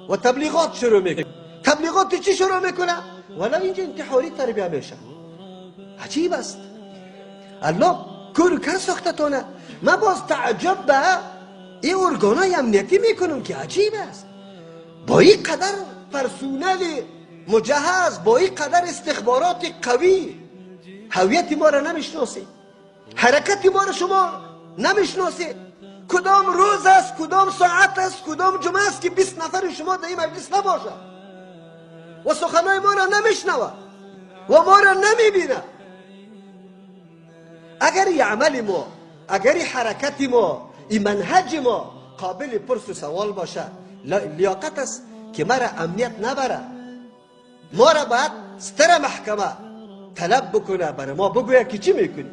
و تبلیغات شروع میکنه. تبلیغات چی شروع میکنه؟ ولی اینجا انتحاری تربیه میشه. عجیب است. الله کور کر ساخته تانه. من باز تعجب به این ارگانای امنیتی میکنم که عجیب است. با این قدر پرسونل مجهز، با این قدر استخبارات قوی، هویت ما را نمیشناسید، حرکت ما را شما نمیشناسید. کدام روز است، کدام ساعت است، کدام جمعه است که 20 نفر شما در این مجلس نباشد و سخنای ما را نمیشنود و ما را نمیبینه. اگر این عمل ما، اگر این حرکت ما، این منهج ما قابل پرس و سوال باشه، لیاقت است که مرا امنیت نبره، ما را باید ستر محکمه طلب بکنه، برای ما بگویه که چی میکنی،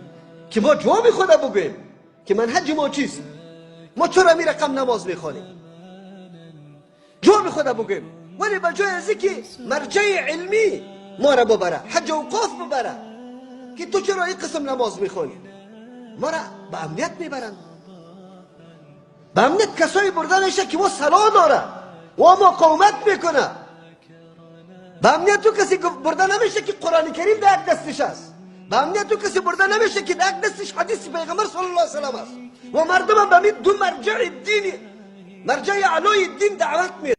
که ما جواب خود بگوییم که منهج ما چیست، ما چرا می رقم نماز میخوانیم، جواب خود بگوییم. ولی به جای از که مرجع علمی ما را ببره، حج و اوقاف ببره که تو چرا این قسم نماز میخوانی، ما را به امنیت میبرند. به امنیت کسایی برده میشه که ما سلا داره و مقاومت میکنه. به امنیت تو کسی برده نمیشه که قرآن کریم در یک دستش است. به امنیت تو کسی برده نمیشه که در یک دستش حدیث پیغمبر صلی الله علیه و سلم است. و مردم به دو مرجع دینی، مرجع علای دین دعوت می